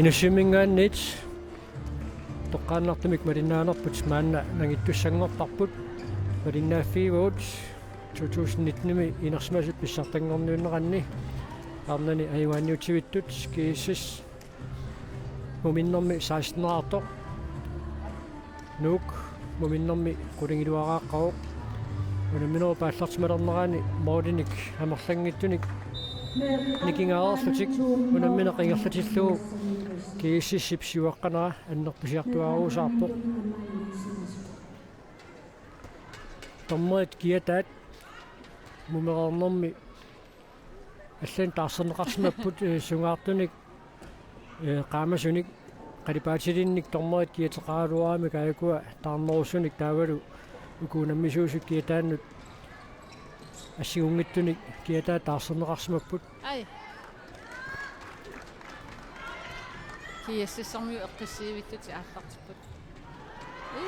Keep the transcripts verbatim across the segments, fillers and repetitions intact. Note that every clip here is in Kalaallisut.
Nuummiminngaanniit toqqaannartumik malinnaanerput maanna nangittussanngorparput, malinnaaffigivagut to tusind nitten-imi inersimasut pissartanngorniunneranni. Arnani ajugaanniutivittut G S S muminnermi seksten-erartoq. Nuuk muminnermi qulingiluaraaqqavoq. Unamminerup aallartimalernerani målinik amerlanngitsunik nikingaarlutik unammineq ingerlatillugu G S S-ip siuaqqanera annertusiartuaaruusaarpoq. Dommerit kiataat mumereernermi allanik taarserneqarsimapput, eh, sungaartunik, eh, qaamasunik, qalipaatilinnik dommerit kiateqaraluaramik aajukua taarnerusunik taavalu uku unammisuusut kiataannut assigiinngitsunik kiataat taarserneqarsimapput. Ai. G S S-ermiut eqqissiivittutik aallartipput. Ii,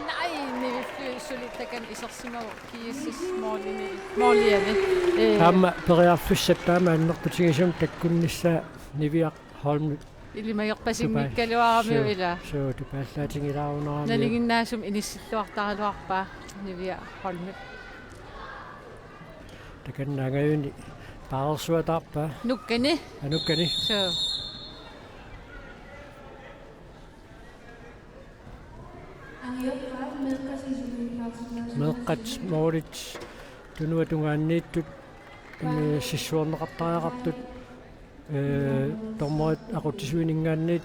nej, Niviarfik suli takanna isersimavoq G S S målini, måliani. Ee. Aamma periarfissat taama annertutigisumik takkunnissaa Niviaq Holm. Ilimagerpasinngikkaluaramiuk. Suu, ila. Suu, tupaallaatigilaarunerami. Nalinginnaasumik inissilluartaraluarpaa Niviaq Holm. Takanna angajuni paarersuataarpaa. Nukkani. Aa, nukkani. Suu. Meeqqat målit tunuata tungaanniittut, eh, sissuerneqartariaqartut, eh, dommerit aqutsisuininngaanniit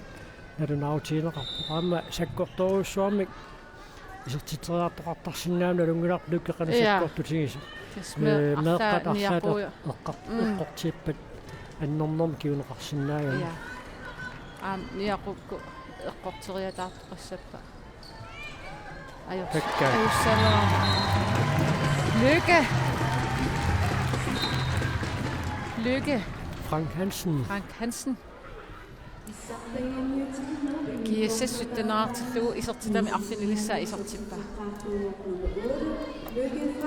nalunaarutigineqarpoq. Aamma sakkortoorujussuarmik isertitseriartoqartarsinnaammat nalunngilarput Lykke qanoq, ja, sakkortutigisoq. Tassa, eh, meeqqat arsaat, arsaat niaqu-, eqqar-, mm, eqqortippat annernermik kinguneqarsinnaagami. Ja. Aamma niaqukku eqqorteriataartoqassappat. Ajors-, takka. Ajorsaluaq. Lykke. Lykke. Frank Hansen. Frank Hansen. G S S sytten-erartillugu isertitami arfinilissaa isertippaa.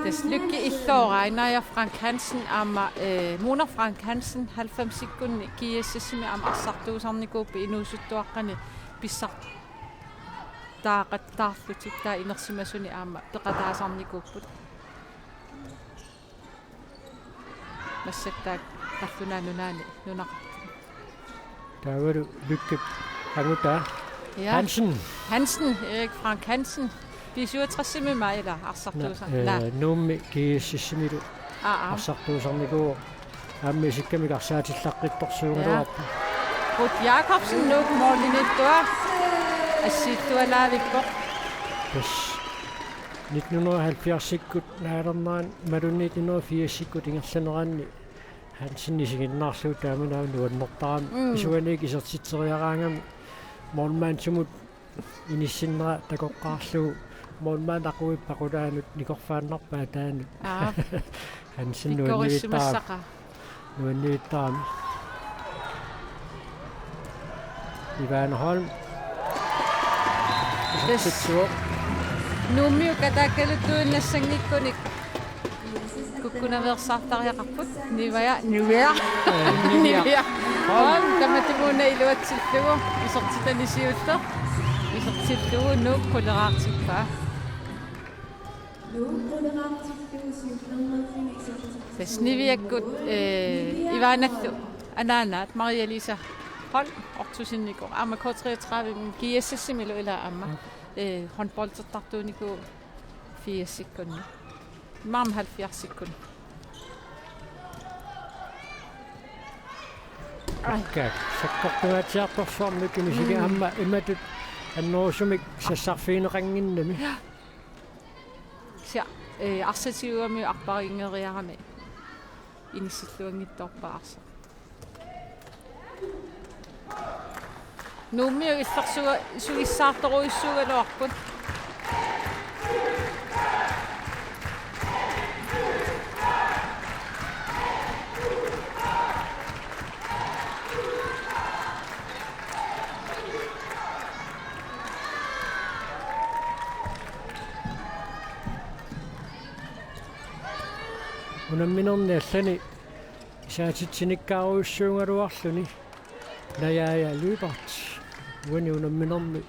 Tassa Lykke illoora, Naja Frank Hansen aamma, eh, Mona Frank Hansen, halvfemsikkunni G S S-imi aamma arsartuusarnikuupput inuusuttuaqqani pissartaaqattaarlutik, taava inersimasuni aamma peqataasarnikuupput. Massakkut taakku qallunaat nunaanni nunaqartut. Taavalu Lykkep angutaa. Ja. Hansen. Hansen, Erik Frank Hansen. B syvogtres-imi maajila arsartuusa-. Na-, eh, na-. Nuummi G S S-imilu. Aa, aa. Arsartuusarnikuuvoq. Aamma isikkamik arsaatillaqqittorsuugaluarpoq. Ja. Ruth Jakobsen, Nuuk målimiittuaq. Assiittualaavippoq. Tassa nitten hundrede og halvfjerds-ikkut naalernerani imaluunniit nitten hundrede og firs-ikkut ingerlaneranni Hansen isiginnaarlugu taamani aamma nuannertarami. Mm. Isuaniit isertitseriaraangami målmandimut inissinnera takoqqaarlugu målmand aquippa qulaanut nikorfaannarpaa taanut. Aa. Hansen nuannivittaarami. Pikkorissumaassaqaaq. Nuannivittaarami. Ivana Holm. Yes. Isertitsivoq. Nuummiut kataakkaluttuinnassanngikkuni kukkunaveersaartariaqarput. Niviaq, Niviaq. Eh, Niviaq. Niviaq. Holm. Holm, tamatumuuna iluatsillugu. Isertitani siulleq. Isertillugu Nuuk quleraartippaa. Tassa Niviakkut, eh, Ivanallu anaanaat Maria Lisa Holm ortusinnikuuvoq. Aamma K treogtredive G S S-imilu ilaa aamma, eh, håndboldertartuunikuuvoq firsikkunni. Aamma halvfjerdsikkunni. Ai. Ka, sakkortungaatsiartorsuarmik inisiga. Mm. Aamma imatut annerusumik sassarfigineqannginnami. Ja. Sia, eh, arsaq tigugamiuk arparinngereerami inissilluanngitsoorpaa arsaq. Nuummiut illersuga-, sugissaartorujussuugaluarput. Unamminerni allani isaatitsinikkaarujussuugaluarluni. Najaaja Lyberth uani unamminermi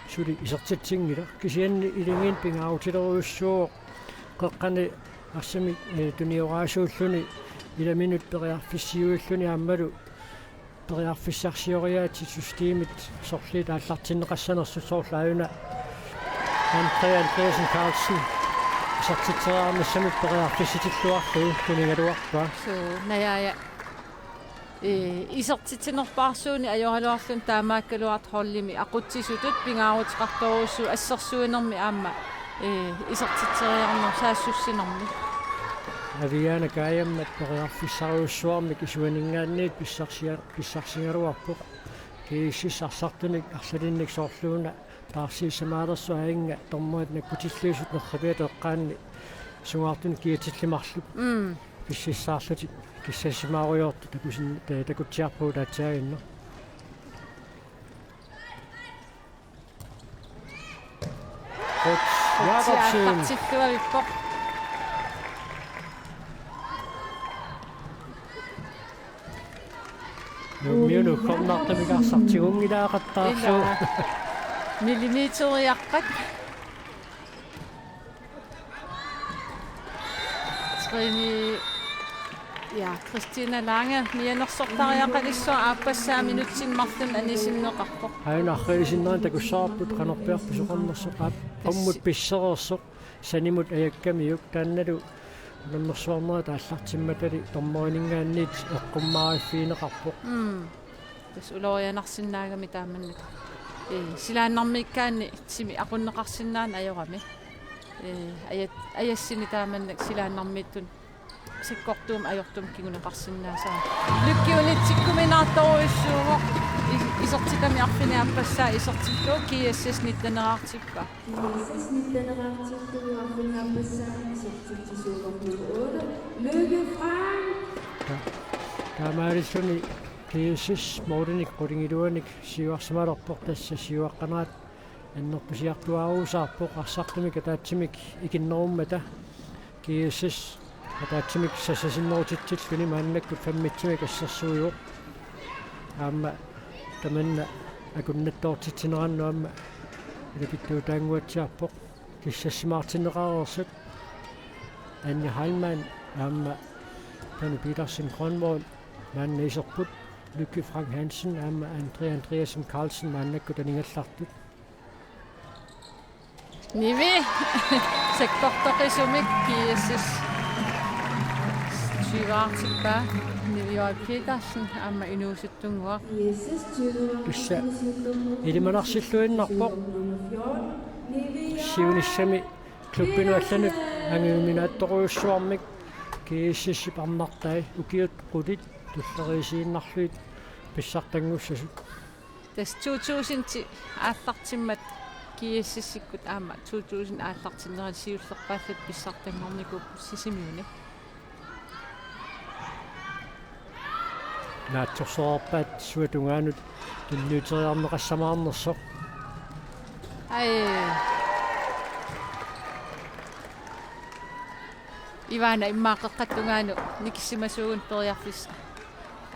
suli isertitsinngilaq, kisianni ilagiinni pingaarutilerujussuuvoq qeqqani arsamik, eh, tuniorarsuulluni ilaminut periarfissiuilluni aammalu periarfissarsioriaatsit systemit sorliit aallartinneqassanersut, soorlu aajuna Andrea Andreasen Carlsen isertitseriarnissamut periarfissitilluarlugu tunigaluarpaa. Suu, Najaaja. Ee, isertitsinerpaarsuunik ajoraluarluni taamaakkaluartoq holdimi aqutsisutut pingaaruteqartorujussuuvoq assersuinermi aamma, ee, isertitseriarneq saassussinermi. Aviaana Kajammat periarfissarujussuarmik isuaninngaanniit pissarsia-, pissarsigaluarpoq. G S S arsartunik arlalinnik soorluuna taarsiissamaalersoq aajuna dommerit nakkutilliisut nerripiata eqqaanni sungaartunik kiatillit marluk. Mm. Pississaarlutik kissassimaarujoortut takusin-, ta-, takutsiarpugut aatsaaginnaq. Rut Jakobsen. Aallartilluarpoq. Nuummiunut uggornartumik arsaq tigunngilaaqattaarlugu. Ilaa. Millimeteriaqqat. Trine, ja, Christina Lange, mianersortariaqalissaaq aappassaa minutsini marlunni anisinneqarpoq. Aajuna arriilisinnera takussavarput qanorpiaq pisoqarnersoq, aap, qummut pissereersoq, sanimut ajakkamiuk, taannalu unammersuarnerit aallartimmatali dommerininngaanniit eqqummaariffigineqarpoq. Mm. Tassa ulorianarsinnaagami taamannak. Ee, silaannarmiikkaanni timi aqunneqarsinnaaneq ajorami. Ee, ajat-, ajassini taamannak silaannarmiittut sakkortuumik ajortumik kinguneqarsinnaasarami. Lykke unitsikkuminaartorujussuuvoq. I-, isertitami arfineq-aappassaa isertillugu G S S nitteneraartippaa. G S S nitteneraartillugu arfineq-aappassaa isertitsisuuvorlu otte. Lykke Frank! Ta-, taamaalilluni G S S målinik qulingiluanik siuarsimalerpoq, tassa siuaqqaneraat annertusiartuaaruusaarpoq arsartumik ataatsimik ikinnerummata. G S S ataatsimik sassasinnerutitsilluni maannakkut femmitsimik assersuivoq. Aamma tamanna akunnattoortitsinerannut aamma ilapittuutaannguatsiarpoq. Kissassimaartinneqareersut Anja Heilmann aamma Danny Petersen Grønvold maanna iserput, Lykke Frank Hansen aamma Andrea Andreasen Carlsen maannakkut anigallartut. Nivi sakkortoqisumik G S S tyveaartippaa, Nivi Joel Petersen aamma inuusuttunnguaq. Tassa ilimanarsilluinnarpoq siunissami klubbinut allanut anguminaattorujussuarmik G S S-ip arnartai ukiut qulit tulleriiaannarlugit pissartanngussasut. Tassa to tusind aallartimmat G S S-ikkut aamma to tusind aallartinnerani siullerpaallutik pissartanngornikuupput Sisimiuni. Naatsorsorpaat suut tungaanut tunniuteriarneqassamaarnersoq. Ai. Ivana, immaqa qeqqata tungaanut nikissimasunut periarfissaq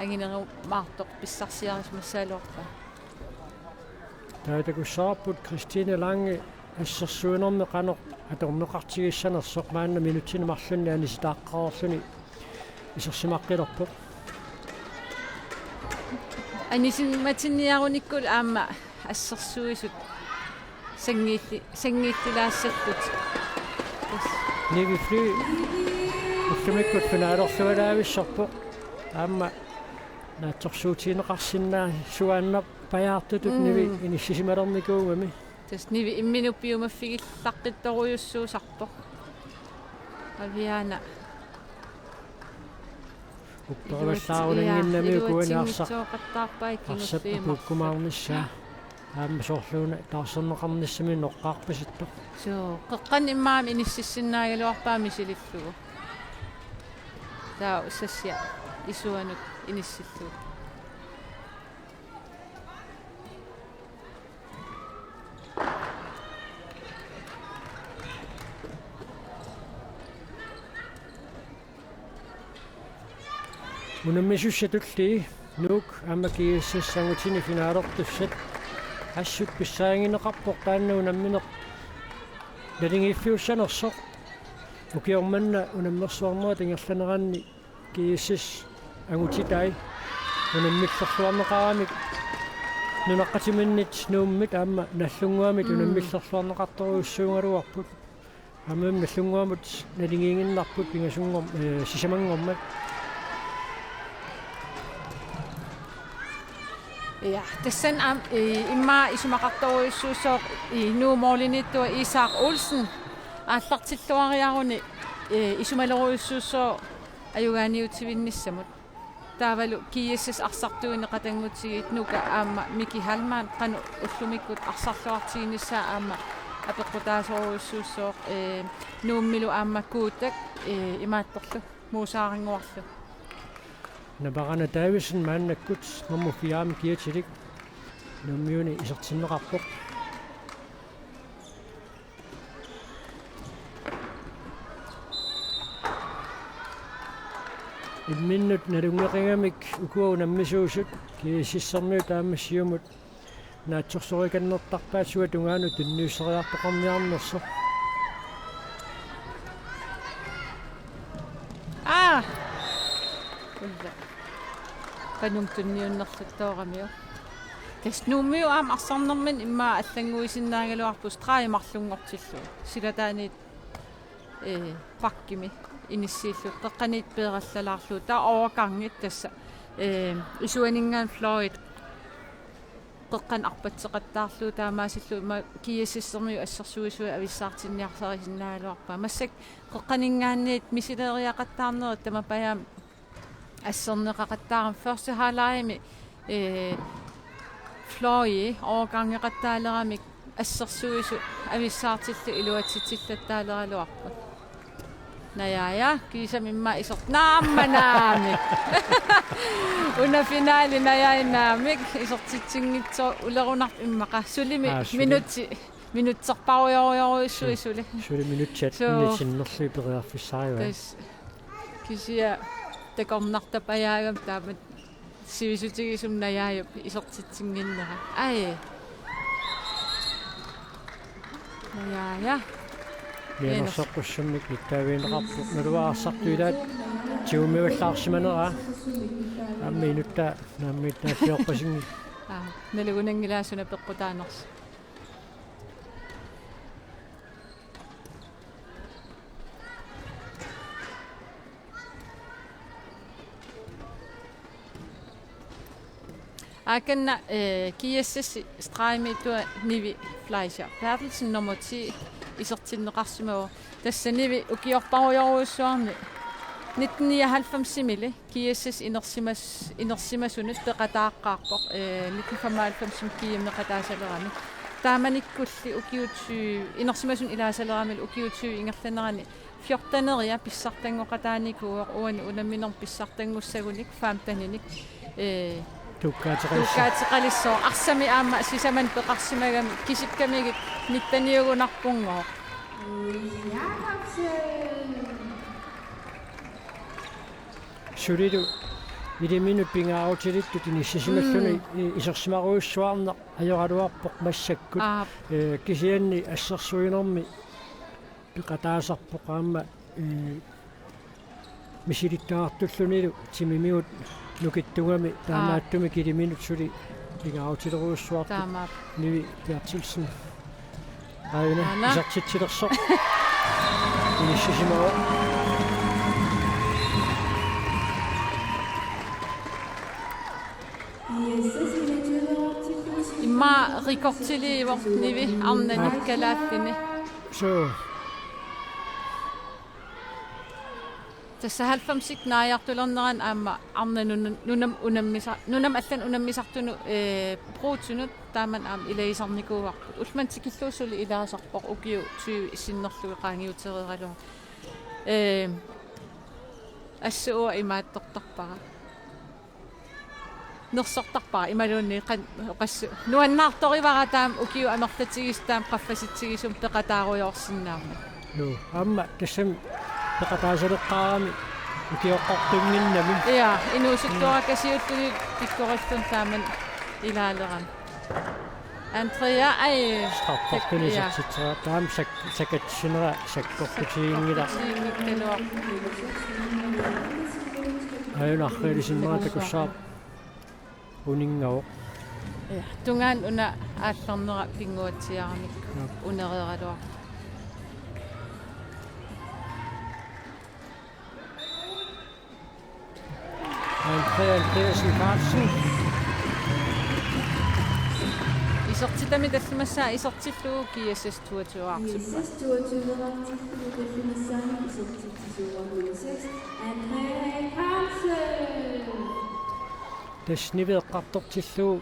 anginerumaartoq pissarsiarisimassagaluarpaa. Taava takussavarput Christine Lange assersuinermi qanoq atorneqartigissanersoq, maanna minutsini marlunni anisitaaqqareerluni isersimaqqilerpoq. Anisimatinniarunikkut aamma assersuisut sanngiilli-, sanngiillilaassallutik. Nivi Fly ullumikkut finalerlualaavissorpoq. Aamma naatsorsuutigineqarsinnaasuaannarpajaartutut, mm, Nivi inississimalernikuugami. Tassa Nivi imminut piumaffigillaqqittorujussuusarpoq. Aviaana. Upperivallaarunannginnamiuk uani arsaq, iluatsinngitsiooqattaarpaa, arsap kingulliummat apuukkumaarnissaa. Aamma soorluuna taarserneqarnissaminnut eqqarpasittoq. Suu, qeqqanut immaqa inississinnaagaluarpaa misilillugu. Taava ussassia isuanut inissillugu. Unammisussat tullii Nuuk aamma G S S angutini finalertussat assut pissaagineqarpoq taanna unammineq naligiiffiussanersoq. Ukioq manna unammersuarnerup ingerlaneranni G S S angutitai unammillerluarneqaramik nunaqqatiminnit Nuummit aamma Nagdlunguamit Mm. unammillerluarneqartorujussuugaluarput. Aamma Nagdlunguamut naligiinnarput pingasunngorm-, eh, sisamanngormat. Ja, tassani aamma, eh, immaqa isumaqartorujussuussooq, eh, Nuup målimiittua Isak Olsen aallartilluariaruni, eh, isumalerujussuussooq ajugaaniutivinnissamut. Taavalu G S S arsartuineqatanngutigiit Nuka aamma Miki Hallmann qanoq ullumikkut arsarluartiginissaa aamma apeqqutaasorujussuussooq, eh, Nuummilu aamma Kuutak, eh, imaattorlu Muusaaringuarlu. Naparana Davidsen maannakkut nummer fire-mi kiatilik Nuummiuni isertinneqarpoq. Imminnut nalunngeqigamik ukua unammisuusut G S S-ermiut taama siumut naatsorsorikannertarpaat sua tungaanut tunniusseriartoqarniarnersoq. Aa! Ulla. Qanum tunniunnerluttooramiuk. Tassa Nuummiut aamma arsarnermini immaqa allannguisinnaagaluarput stregi marlunngortillugu. Silataaniit, eh, bakkimi inissiillugu. Qeqqaniit peerallalaarlugu. Taava overgangit tassa, eh, isuaninngaanniit fløjit. Qeqqanut arpatseqattaarlugu taamaasillugu ima G S S-ermiut assersuisui avissaartinniarsarisinnaagaluarpaat. Massakkut qeqqaninngaanniit misileeriaqattaarnerit tamapajaammi asserneqaqattaarami første halvlegimi, eh, fløji overgangeqattaaleramik assersuisut avissaartillugu iluatsitsillattaaleraluarput. Najaaja, kiisami immaqa isert-, naamma naamik. Una finale Najaaja naamik, isertitsinngitsoq ulerunarpoq immaqa. Sulimi Aa, suli. Minutsi, minutserparujorujorujussuit suli. Suli minutsit Suu. attenit sinnerlugit periarfissarivaa. Tassa. Kisianni takornartapajaagami taama sivisutigisumik Najaajup isertitsinnginnera. Ai. Najaaja. Mianersoqqussummik nittaavigineqarpoq. Naluara arsartut ilaat tigumivallaarsimaneraa. Aamma inuttaa naammiittaalliorpasinngilaq. Aa, nalugunanngilaa suna peqqutaanersoq. Aakanna, eh, G S S stregimiittua Nivi Fleischer Berthelsen nummer ti isertinneqarsimavoq. Tassa Nivi ukiorparujorujussuarni nitten nioghalvfemsimili G S S inersimas-, inersimasunut peqataaqqaarpoq, eh, nitten femoghalvfemsimi G M-eqataasalerami. Taamanikkulli ukiut tyve, inersimasunut ilaasaleramilu ukiut tyve ingerlanerani fjorteneriat pissartanngoqataanikuuvoq uani unamminermi pissartanngussagunik femteninik, eh, Tuukkaateqalissaaq. Tuukkaateqalissaaq. Arsami aamma sisamani peqarsimagami kisikkamigit nitteniugunarpunngooq. Sulilu iliminut pingaarutilittut inissisimalluni Mm. i-, isersimarujussuarneq ajoraluarpoq massakkut. Aap. Eh, kisianni assersuinermi peqataasarpoq aamma, eh, misilittagartullunilu timimigut nukittugami Aap. taamaattumik iliminut suli pingaarutilerujussuartut. Taamaappoq. Nivi Berthelsen. Aana. Aana. Isertitsilersoq. Inissisimavoq. Immaqa rekordiliivoq Nivi arnani Aap. kalaallini. Suu. Tassa halvfemsit naajartulernerani aamma arnat nunam-, nunam unammisa-, nunamut allanut unammisartunut, eh, Brugsenut taamani aamma ilagisarnikuuarput. Ullumimut tikillugu suli ilaasarpoq ukiut tyve sinnerlugit qaangiutereeraluarpoq. Eh, assut uanga imaattortarpara. Nersortarpara imaluunniit qan-, oqassu-, nuannaartorivara taama ukiut amerlatigisut taama qaffasitsigisumik peqataarujoorsinnaammat. Joo, aamma tassami peqataasaleqqaarami Ukioqqortunnginnami. Ja, inuusuttuarakasiuttuni pikkorissut taaman ilaalerami. Andrea, ai. Straffertuni, ja, isertitsera taama sak-, sakatsinera sakkortutiginngilaq. Sakkortutiginngikkaluarpoq. Ajunarriilisinnera takussaaq. Uninngavoq. Ja, tungaanut una aallarnera pinnguatsiaramik. Ja. Unereeraluarpoq. Andrea Andreasen Carlsen. Isertitami tallimassaa isertillugu G S S toogtyve artippoq. G S S toogtyve artippoq tallimassaani isertitsisuuvoq nummer seks, Andrea Carlsen. Tassa Nivi eqqartortillugu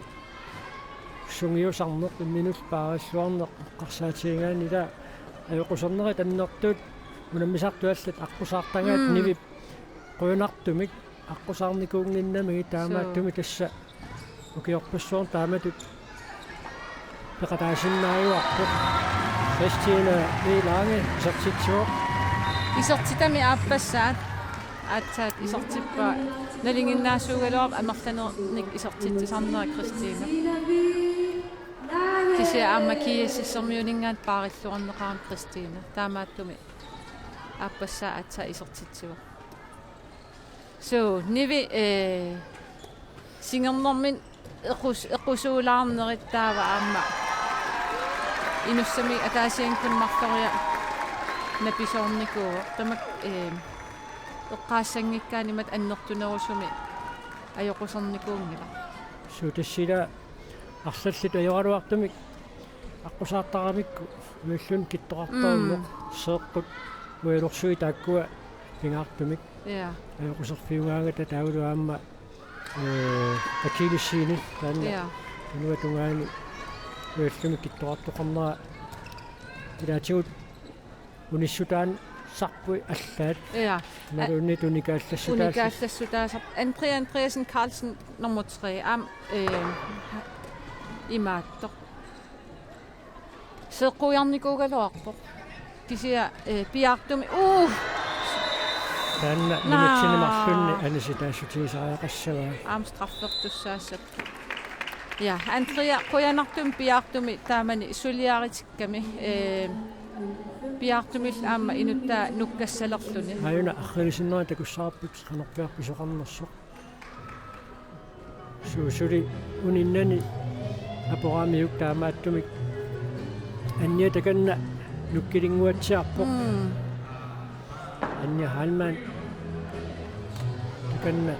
sungiusarneq imminut paarilluarneq eqqarsaatigigaanni ila ajoqusernerit annertuut unammisartut allat aqqusaartagaat. Mm. Nivip qujanartumik aqqusaarnikuunnginnamigit taamaattumik. Suu. Tassa ukiorpassuarni taamatut peqataasinnaajuarpoq. Christina Lange isertitsivoq. Isertitami aappassaat aatsaat isertippaa. Nalinginnaasuugaluarpoq amerlanernik isertitsisarnera Christina. Kisianni aamma G S S-ermiuninngaanniit paarilluarneqarami Christina. Taamaattumik aappassaa aatsaat isertitsivoq. Suu, Nivi, eh, singernermini equs-, equsuulaarnerit taava aamma inussamik ataasiannik marloriaq napisoornikuuvoq. Tamakku, eh, eqqaassanngikkaanni imatut annertunerusumik ajoqusernikuunngilaq. Suu, tassa ila arlallit ajoraluartumik aqqusaartaramikku uilluni kittoqartarneq. Mm. Seeqqut ujalorsuit taakkua pingaartumik. Ja. Ajoquserfiugaangata taavalu aamma, eh, akillesseni taanna. Ja. Tunua tungaani uilluni kittoqartoqarnera ilaatigut unissutaassarput allaat. Ja. Imaluunniit unikaallassutaasarput. Unikaallassutaasarput. Andrea Andreasen Carlsen nummer tre. Aamma, eh, imaattoq. Seeqqujarnikuugaluarpoq. Kisianni, eh, piaartumik. Uu! Taanna, naa, minutsini marlunni anisitaassutigisariaqassavaa. Aamma straffertussaassapput. Ja, Andrea, qujanartumik piaartumik taamani suliaritik- kami, eh, piaartumillu aamma inuttaa nukkassalerluni. Aajuna arriilisinnera takussavarput qanorpiaq pisoqarnersoq. Suu, suli uninnani aporamiuk taamaattumik. Annia takanna nukkilinnguatsiarpoq. Mm. Anja Heilmann takanna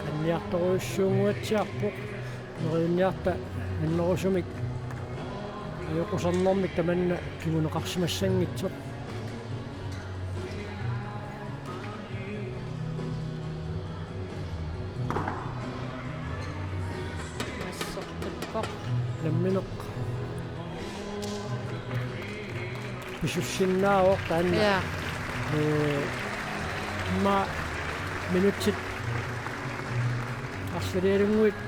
anniartorujussuunnguatsiarpoq. Neriunniarta annerusumik ajoqusernermik tamanna kinguneqarsimassanngitsoq. Nammineq pisussinnaavoq taanna. Ja. Ee, immaqa minutsit arlalialunnguit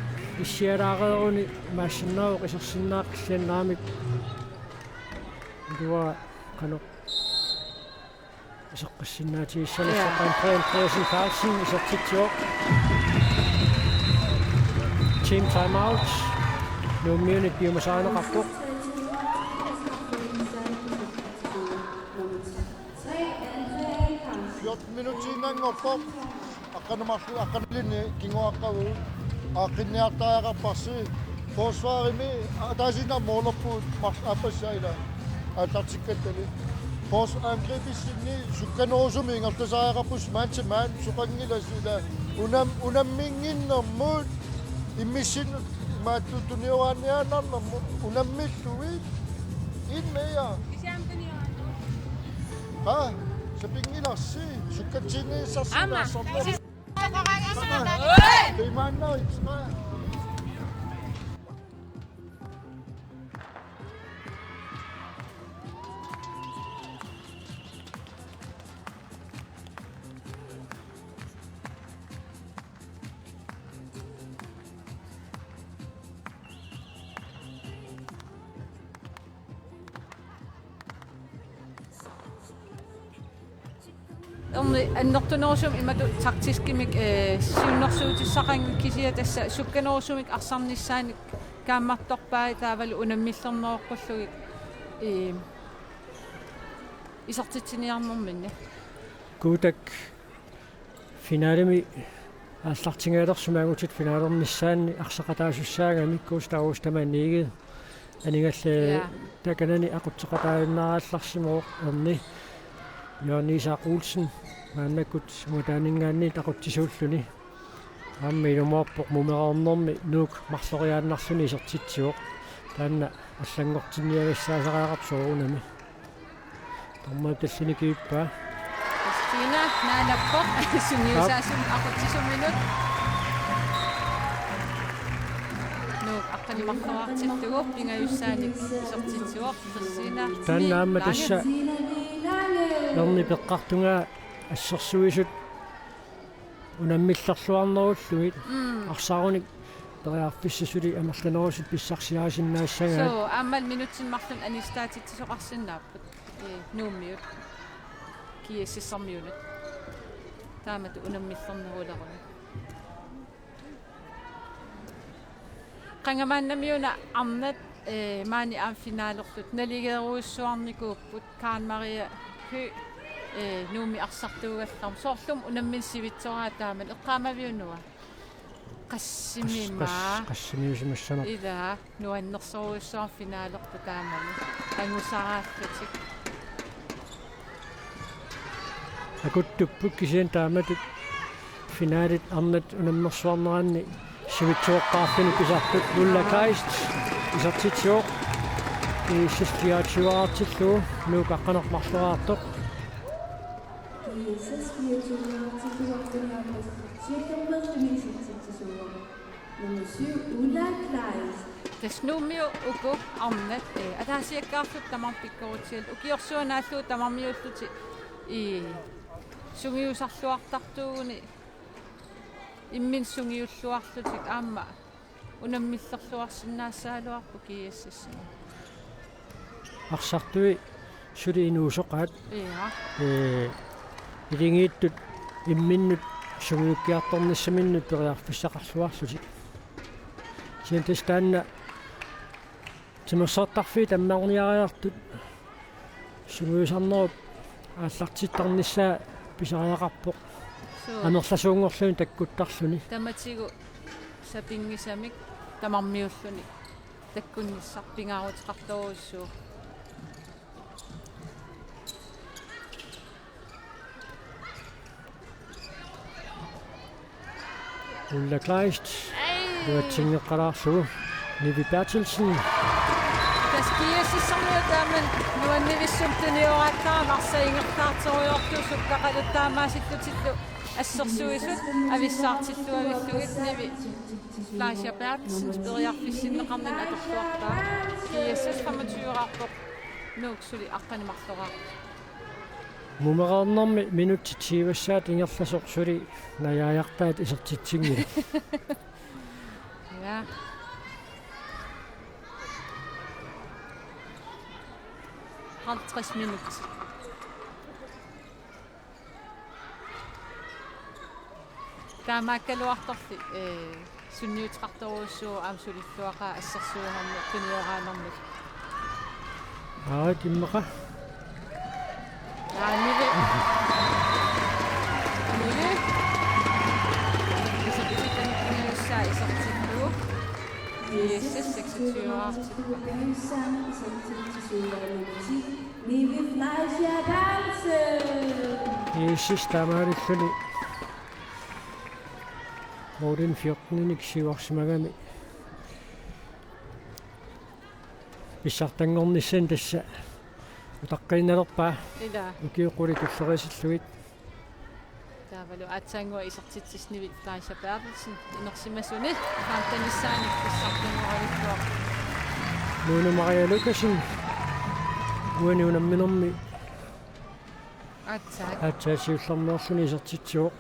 issialaareeruni imaassinnaavoq isersinnaaqqilliannaamik. Ilua qanoq iseqqissinnaatigissanersoq. Ja. Andrea Andreasen Carlsen isertitsivoq. Team timeout. Nuummiunit piumasarineqarpoq. Fjorten minuttiinnanngorpoq. Aqqaneq-marluk, aqqaneq-marlunni kinguaqqavugut. Aaqqinniartariaqarparsi. Forsvarimi ataasiinnarmik moolerpugut marluk aappassaa ila aallartikkattali. Fors-, angribissinni sukkanerusumik ingerlasariaqarpusi man to man, soqanngilasi ila unam-, unamminnginnermut immissinnut imaattoq tunioraanniaannarnermut unammillugit. Ind mere. Qa, sapinngilarsi, sukkatsiinnissarsi. Aamma. Imaannarit, qa. Erni annertunerusumik imatut taktiskimik, eh, siunnersuutissaqanngilaq, kisianni tassa sukkanerusumik arsarnissaannik kaammattorpai taavalu unammillerneroqqullugit, eh, isertitsiniarnerminni. Kuutak finalemi aallartinngilersumik angutit finalernissaanni arsaqataasussaagami Gustav Ostermann Egede. Anigalli Ja. takanani aqutseqataajunnaarallarsimavoq erni. Jørgen Isak Olsen maannakkut ungataaninngaanniit aqutsisuulluni. Aamma ilumoorpoq mumereernermi Nuuk marloriaannarluni isertitsivoq. Taanna allanngortinniagassaasariaqarpoq soorunami. Dommerit tallini kivippaa. Kristina naanappoq sungiusaasumik aqutsisuminut. Nuuk aqqaneq-marloraartillugu pingajussaanik isertitsivoq Kristina. Taanna aamma Lange. Tassa erni peqqartungaa assersuisut unammillerluarnerullugit Mm. arsarunik periarfissaq suli amerlanerusumik pissarsiarisinnaassagaat. Suu, aammalu minutsini marlunni anissitaatitsisoqarsinnaapput. Ee, Nuummiut. G S S-ermiunut. Taamatut unammillerneruleruni. Qanga maannamiuna arnat, ee, maani aamma finalertut naligeerujussuarnikuupput. Karen Marie Høegh, ee, Nuummi arsartuugallarmat. Soorlumi unammineq sivitsoraat taamani, eqqaamaviuk Noah? Qas-, Qassimimaa. qas-, qassimiusimassanerpoq. Ilaa, nuannersorujussuarmik finalerpoq taamani. Angusaraallutik. Akuttupput kisianni taamatut finalit arnat unammersuarneranni sivitsoqqaarluni pisartut. Ulla Kleist isertitsivoq. G S S fireogtyve-raartillugu, Nuuk aqqaneq-marloraartoq. G S S fireogtyve-raartillugu, Nuuk aqqaneq-marloraartoq. Nummer syv, Ulla Kleist. Tassa Nuummiut uku arnat, eh, ataasiakkaarlutik tamarmik pikkorutsiallutik, ukiorsuaq naallugu tamarmiullutik, ii, sungiusarluartartuuguni imminnut sungiulluarlutik aamma unammillerluarsinnaassagaluarput G S S-imi. Arsartui suli inuusoqaat. Ja. Ee, iligiittut imminnut sungiukkiartornissaminnut periarfissaqarluarlutik. Kisianni tassa taanna timersortarfiit tammarniariartut sungiusarnerup aallartittarnissaa pisariaqarpoq. Suu. Amerlasuunngorluni takkuttarluni. Tamatigut sapinngisamik tamarmiulluni takkunnissaq pingaaruteqartorujussuuvoq. Ulla Kleist. Ej. Iluatsinngikkaluarlugu. Nivi Berthelsen. Tassa G S S-ermiut taama nuannivissumik tunioraattaramik arsaq ingerlaartorujoortut sukkaqaluit taamaasillutillu assersuisut avissaartilluavillugit. Nivi Fleischer Berthelsen periarfissinneqarninni atorluarpaa. G S S femogtyve-raarpoq, Nuuk suli aqqaneq-marloraartoq. Mumereernermi minutsit tyvessaat ingerlasoq suli najaajartaat isertitsinngilaq. Ja. Halvtreds minut. Taamaakkaluartorli, eh, sunniuteqartorujussuuvoq aamma sulilluaqaaq assersuinermut tunioraanermut. Aa, timmaqa. Aa, Nivi. Nivi. Isertitanikkut isertillugu. G S S seksogtyve-raartippoq. Nivi Fleischer Berthelsen. G S S taamaalilluni målimi fjorteninik siuarsimagami pissartanngornissani tassa utaqqiinnalerpaa. Ilaa. Ukiut qulit tullerisillugit. Taavalu aatsaannguaq isertitsissut Nivi Fleischer Berthelsen inersimasuni femtenissaanut pissartanngoraluttuarpoq. Lone Maria Lukassen uani unamminermi Aatsaat. Aatsaat siullermeerluni isertitsivoq.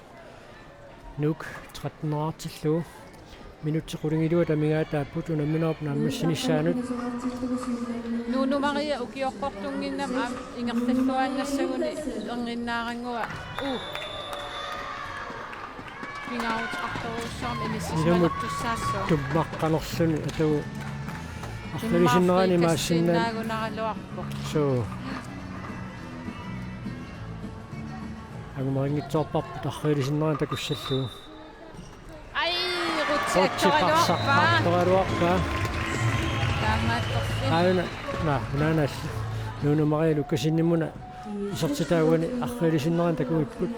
Nuuk tretten-raartillugu. Minutsit qulingiluat amigaataapput unamminerup naammassinissaanut. Nuunu Maria ukioqqortunnginnami aamma ingerlalluaannassaguni ernginnaarannguaq. Uu. Pingaaruteqartorujussuarmik ilumut inissisimalertussaassaaq. Tummaqqanerluni atugu arriilisinnerani imaassinnaanngilaq. Immaqaana kassissiinnaagunaraluarpoq. Suu. Angumarinngitsoorparput arriilisinnerani takussallugu. Ai, Rutsi Rutsi aktoraluarpaa. Parsaqartoraluarpaa. Taamaattorli. Aajuna, naa, unaanaalli. Nuunu Maria Lukasenimuna isertitaaguani arriilisinnerani takuipput.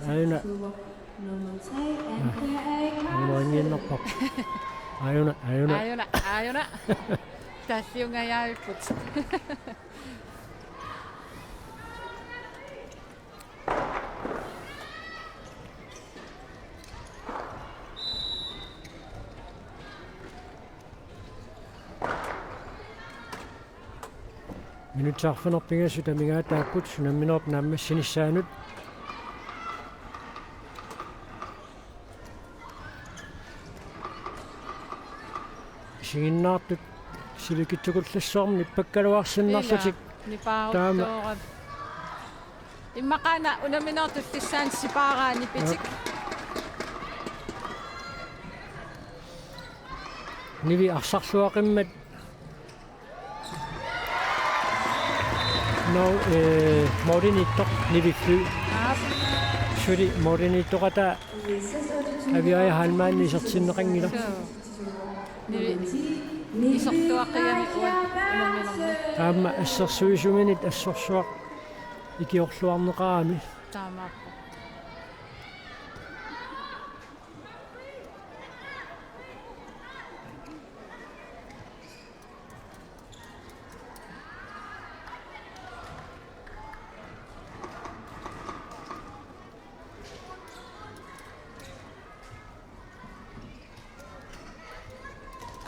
Aajuna. Naa, angumarinngitsoorparput. Aajuna, aajuna. Aajuna, aajuna. Taalliungajaavipput. Minutsit arfineq-pingasut amigaataapput unamminerup naammassinissaanut. Isiginnaartut sivikitsukullassuarmik nippakkaluarsinnarlutik. Ilaa, nipaaruttuurat. Taama. Immaqaana unamminerup tullissaani sipaaraa nipitik. Nivi arsarluaqimmat. Nå, eh, målimiittoq Niviffi. Aap. Suli målimiittoqataa Aviaja Heilmann isertinneqanngilaq. Suu. Nivi isertuaqigami uani unamminermi. Aamma assersuisuminit assorsuaq ikiorluarneqarami. Taamaappoq.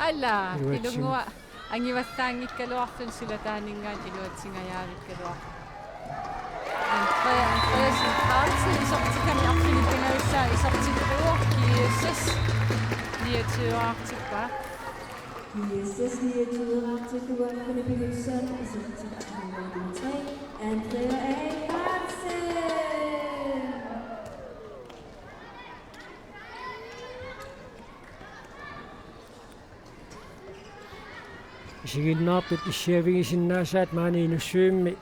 Alla, iluatsin- ilunnguaq angivallaanngikkaluarluni silataaninngaanniit iluatsingajaavikkaluarpoq. Andrea, Andreasen Carlsen, isertitami arfineq-pingajussaa isertittuuvoq, G S S niogtyve-artippaa. G S S niogtyve-artippaa, arfineq-pingajussaa isertittuuvoq nummer tre, Andrea A. Carlsen. Isiginnaartut issiavigisinnaasaat maani Inussivimmi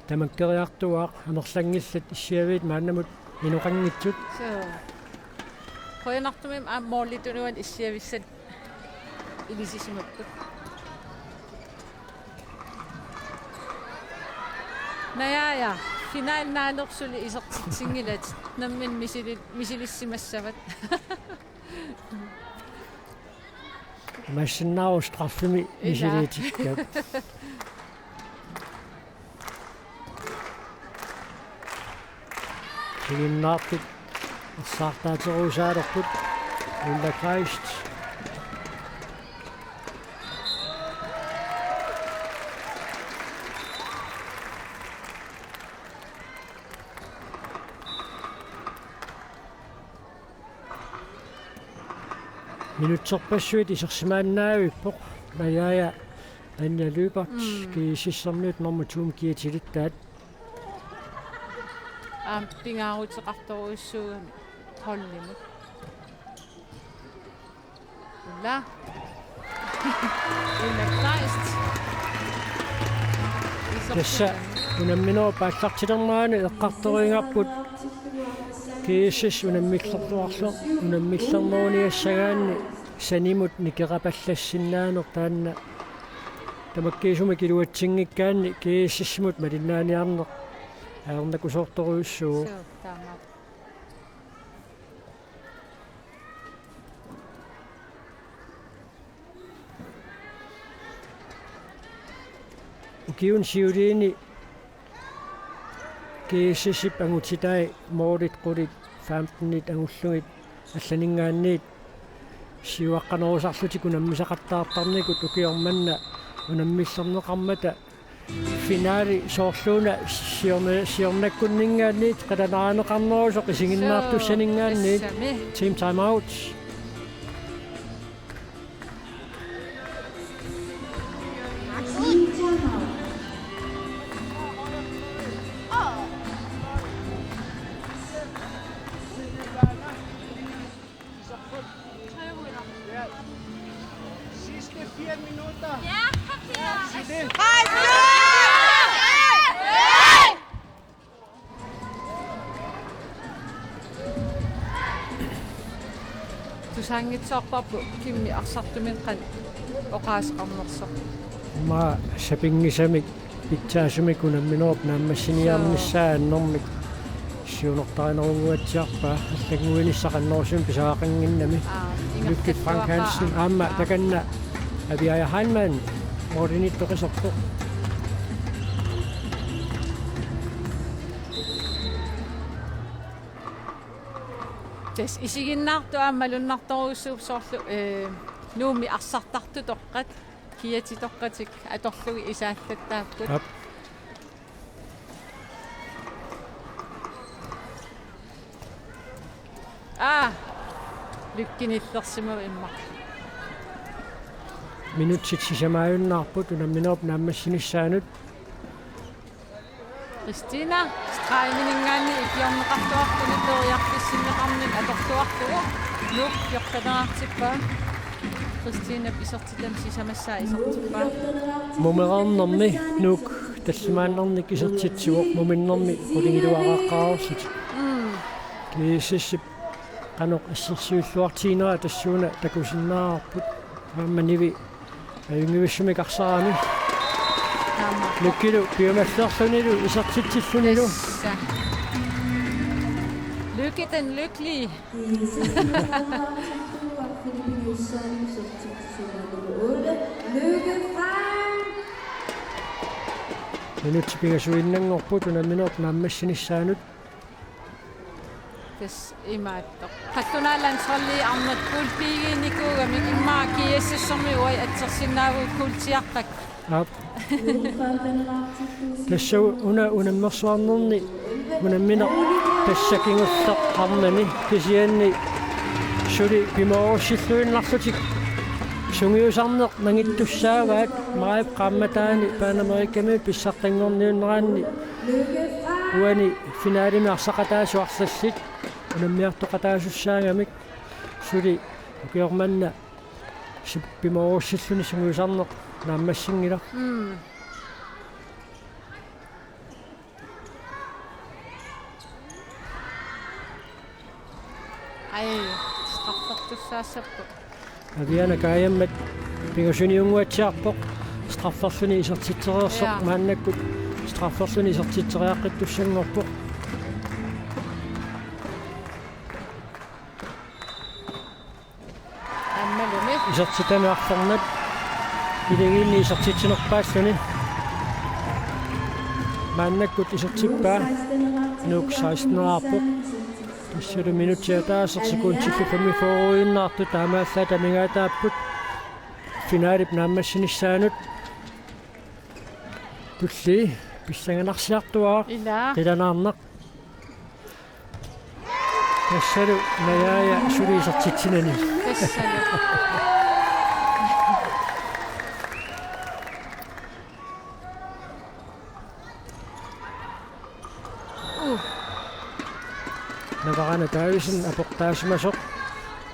tamakkeriartuaaq, amerlanngillat issiaviit maannamut inoqanngitsut. Suu. Qujanartumik aamma målip tunuani issiavissat ilisisimapput. Najaaja, finalip naanersoq suli isertitsinngilatit, nammineq misili-, misilissimassavat. Imaassinnaavoq straffemi. Ilaa. Misiliutikkakku. Isiginnaartut arsaartaaterujussuulerput. Ulla Kleist. Minutserpassuit isersimaannaavippoq. Najaaja Anja Lyberth, mm, G S S-ermiut nummer to-mut kiatilittaat. Aamma pingaaruteqartorujussuugami holdimut. Ulla. Ulla Kleist. Tassa unamminerup aallartilernerani eqqartorigarput G S S unammillerluarlu-, unammillerneruniassagaanni sanimut nikerapallassinnaaneq, taanna tamakkiisumik iluatsinngikkaanni G S S-imut malinnaaniarneq ajornakusoortorujussuuvoq. Suu, taamaappoq. Ukiuni siuliini G S S-ip angutitai målit qulit femtenit angullugit allaninngaanniit siuaqqanerusarlutik unammisaqattaartarnikut ukioq manna unammillerneqarmata Finale soorluuna siorna-, siornakkunninngaanniit qilanaarineqarnerusoq isiginnaartussaninngaanniit. Suu, tassami. Team time out. Sidste fire minutter. Ja, kom her. Sidste. Tusaanngitsoorparput Kimmi arsartumik qanoq oqaaseqarnersoq. Aamma sapinngisamik pitsaasumik unamminerup naammassiniarnissaa annermik siunertarinerunnguatsiarpaa allannguinissaq annerusumik pisariaqannginnami. Aa, Lykke Frank Hansen, aamma takanna Aviaja Heilmann, målimiittoq iserpoq. Tassa isiginnaartut aamma malunnartorujussuupput soorlu, ee, Nuummi arsartartut toqqat, kiatitoqqatik atorlugit isaallattaapput. Aap. Aa, Lykke nillersimavoq immaqa. Minutsit sisamaajunnaarput unamminerup naammassinissaanut. Kristina, stregiminngaanniit ikiorneqartuartuni periarfissinneqarnermik atorluarlugu. Nuuk fjorteneraartippaa. Kristinap isertitami sisamassaa isertippaa. Mumereernermi Nuuk tallimaannarnik isertitsivoq, muminnermi qulingiluaraaqqaarlutik. Mm. G S S-ip qanoq assersuilluartiginera tassuuna takusinnaavarput. Aamma Nivi ajunngivissumik arsarami. Aamma. Lykkelup piumallerlunilu isertitsillunilu. Tassa. Lykke den lykkelige. Minutsit pingasuinnanngorput unamminerup naammassinissaanut. Tassa imaattoq. Qallunaat landsholdi arnat kuulpiigiinnikuugamik immaqa G S S-ermi uagut atsersinnaavugut kuultiaqqat. Aap. Tassa una unammersuarnerni unammineq tassa kingulleq arnani kisianni suli pimoorussilluinnarlutik sungiusarneq mangittussaavaat maajip qaammataani Panamerikami pissartanngorniunneranni uani finalemi arsaqataasut arlallit unammiartoqataasussaagami suli ukioq manna sip-, pimoorussilluni sungiusarneq naammassinngilaq. Mm. Ai, straffertussaassapput. Aviana Kajammat pingasunik unnguatsiarpoq strafferluni isertitsereersoq. Ja. Maannakkut strafferluni isertitseriaqqittussanngorpoq. Aammalumi. Isertitami arfernat. Ilagiinni isertitsinerpaalluni. Maannakkut isertippaa. Nuuk seksteneraarpoq. Tassalu minutsit ataaseq sekundillu femogfyrreinnaartut taamaallaat amigaataapput. Finalip naammassinissaanut. Tullii pissanganarsiartuaaq. Ilaa. Qilanaarnaq. Tassalu Najaaja suli isertitsinani. Tassalu. Uh. Navarana Davidsen aportaasimasoq.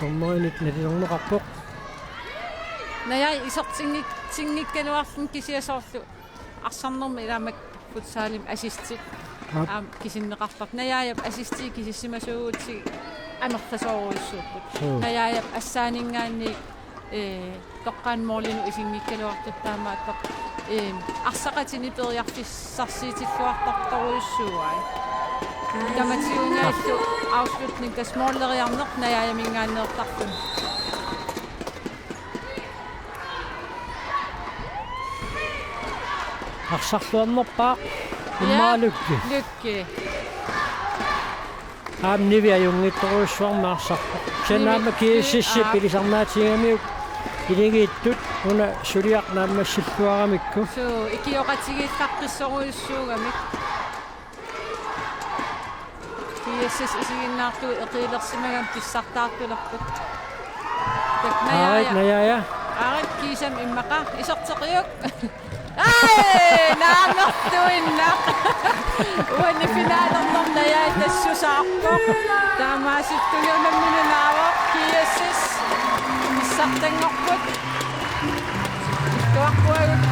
Dommerinik nalilerneqarpoq. Najaaja isertinngik-, tinngikkaluarluni kisianni soorlu arsarnermi ilaammak futsalimi assistit. Aap. Aamma kisinneqartarput. Najaajap assistii kisissimasuugutsigit amerlasoorujussuupput. Suu. Najaajap assaaninngaanniit, ee, toqqaannaq målinut isinngikkaluartut taamaattoq, ee, arsaqatinik periarfissarsiutilluartartorujussuuai. Tamatigut unaallu afslutning tassa måleriarneq Najaajaminngaanneertarluni. Arsarluarnerpaaq. Ja. Immaqa Lykke. Lykke. Aamma Nivi ajunngitsorujussuarmik arsarpoq. Kisianni aamma Nivi. G S S-ip, aap, ilisarnaatigigamiuk Iligiittut una suliaq naammassilluaramikku. Suu, ikioqatigiillaqqissorujussuugamik. G S S isiginnaartugut eqiilersimagamik pissartaartulerput. Tak, Aarit, Najaja. Najaja. Aarit kiisami immaqa iserteqiuk. Ai, naammertuinnaq. Uani finalernermi Najaja tassusaarpoq. Taamaasilluni unammineq naavoq G S S. Pissartanngorput. Illuarpuagut.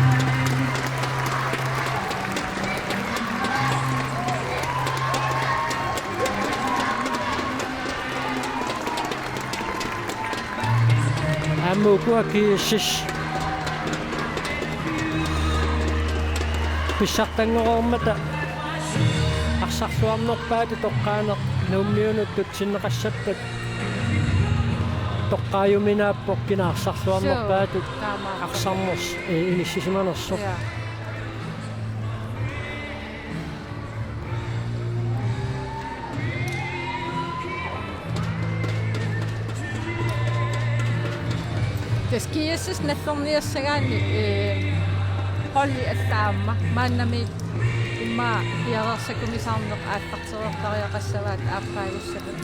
Aamma ukua G S S pissartanngoreermata arsarluarnerpaatut toqqaaneq Nuummiunuttut sinneqassappat toqqaajuminaappoq kina arsarluarnerpaatut. Suu, taamaappoq. Arsarnersoq, eh, inissisimanersoq. Ja. Tassa G S S nallerniassagaanni, eh, holdi allaat aamma maannamiit immaqa piareersakkumisaarneq aallartereertariaqassavaat aappaagussappat.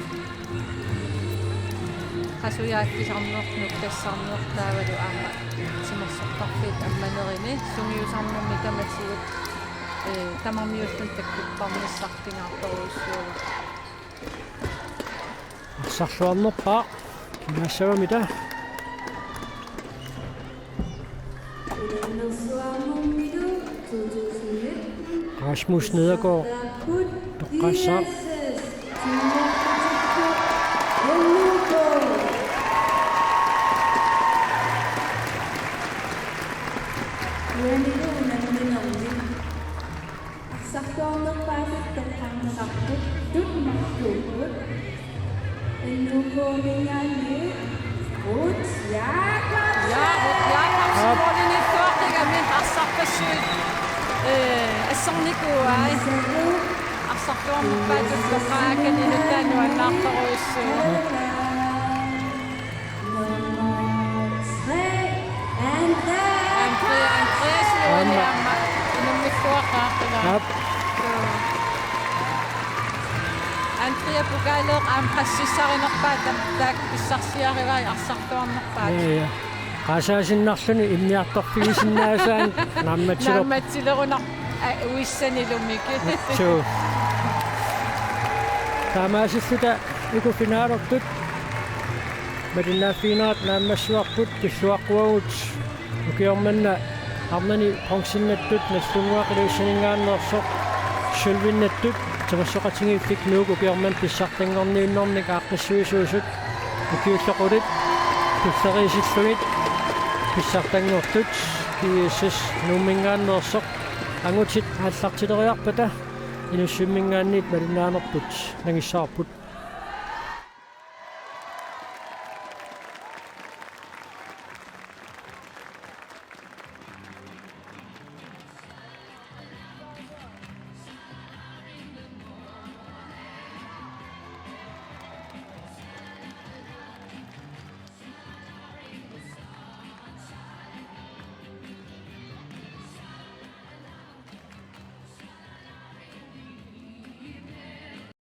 Qasujaattisarneq, nukkassarneq taavalu aamma timersortarfiit ammanerini sungiusarnermi tamatigut, eh, tamarmiulluni takkuttarnissaq pingaartorujussuuvoq. Arsarluarnerpaaq kingaassagami taava. Rasmus Nedergaard toqqaassaaq. Arsarluarnerpaatut toqqarneqartut marluupput. N U K-minngaanniit Ruth Jacobsen. Ja, Ruth Jacobsen. Aap. Målinilluaqqigami arsarpassuit, eh, assornikuuai. Arsarluarnerpaatut toqqaakani nutaanik nuannaartorujussuuvoq. Nummer tre, Andrea. Andrea, Andrea Siuani aamma. Aamma inummilluaqqaarpara. Aap. Suu. Andrea pokaaleq aamma qassissarinerpaat taakku pissarsiarivai arsarluarnerpaat. Ja, ja. Qaasaasinnarluni immiartorfigisinnaasaannik naammatsiler-, naammatsilerunarpoq. Aa, uissanilumik. Suu. Taamaasilluta uku finalertut malinnaaffiginerat naammassivarput pilluaqquagut ukioq manna arnani bronzinnattut Nagdlunguaq Ilulissaninngaanneersoq sølvinnattut timersoqatigiiffik Nuuk ukioq manna pissartanngorniunnernik aaqqissuisuusut ukiullu qulit tulleriisillugit pissartanngortut G S S Nuumminngaanneersoq angutit aallartileriarpata Inussivimminngaanniit malinnaanerput nangissavarput.